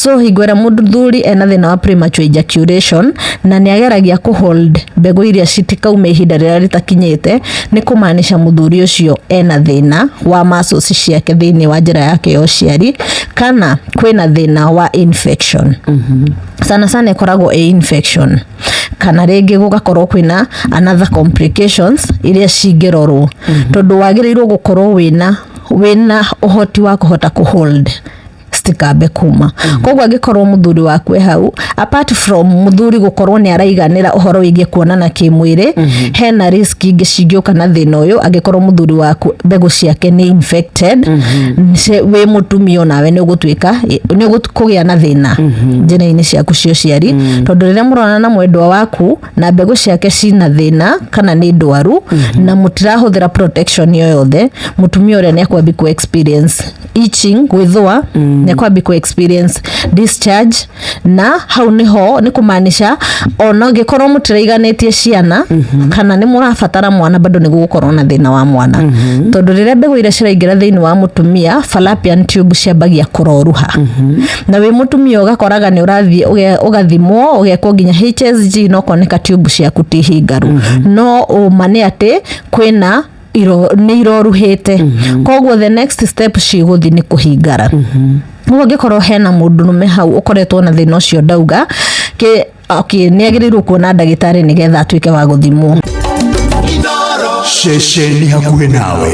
So hingo ĩrĩa mũthuri ena thĩna wa premature ejaculation na nĩ ageragia kũ hold mbegũ iria citikaume ihinda rĩrĩa rĩtakinyĩte, nĩ kũmaanisha mũthuri ũcio ena thĩna wa muscles ciake thĩinĩ wa njĩra yake ya ũciari, kana kwĩna thĩna wa infection. Sana sana ĩkoragwo ĩ infection, kana rĩngĩ gũgakorwo kwĩna another complications iria cingĩrorwo, tondũ wagĩrĩirwo gũkorwo wĩna ũhoti wa kũhota kũ hold citikambe kuma. Koguo angĩkorwo mũthuri waku e hau, apart from mũthuri gũkorwo nĩ araiganĩra ũhoro wĩgiĩ kuonana kĩmwĩrĩ, hena risk ingĩ cingĩũka na thĩna ũyũ. Angĩkorwo mũthuri waku mbegũ ciake nĩ infected, wĩ mũtumia onawe nĩ ũgũtuĩka nĩ ũgũkũgĩa na thĩna njĩra-inĩ ciaku cia ũciari, tondũ rĩrĩa mũronana na mwendwa waku na mbegũ ciake cina thĩna kana nĩ ndwaru na mũtirahũthĩra protection yo yothe, mũtumia ũrĩa nĩ akwambi ku experience itching, gwĩthũa, nĩ akwambi ku experience discharge, na hau niho nĩ kũmaanisha ona angĩkorwo mũtiraiganĩtie ciana kana nĩ mũrabatara mwana, bado nĩ gũgũkorwo na thĩna wa mwana, tondũ rĩrĩa mbegũ iria ciraingĩra thĩinĩ wa mũtumia, fallopian tube ciambagia kũroruha, na wĩ mũtumia ũgakoraga nĩ ũrathiĩ ũgathimwo, ũgekwo nginya HSG, no koneka tube ciaku ti hingaru, no ũma nĩ atĩ kwĩna nĩ iroruhĩte. Koguo the next step cigũthi nĩ kũhingara. Koguo angĩkorwo hena mũndũrũme hau ũkoretwo na thĩna ũcio, ndauga kĩ okay, nĩ agĩrĩirwo kuona ndagĩtarĩ nĩgetha atuĩke wa gũthimwo. Ceceni hakuhĩ nawe.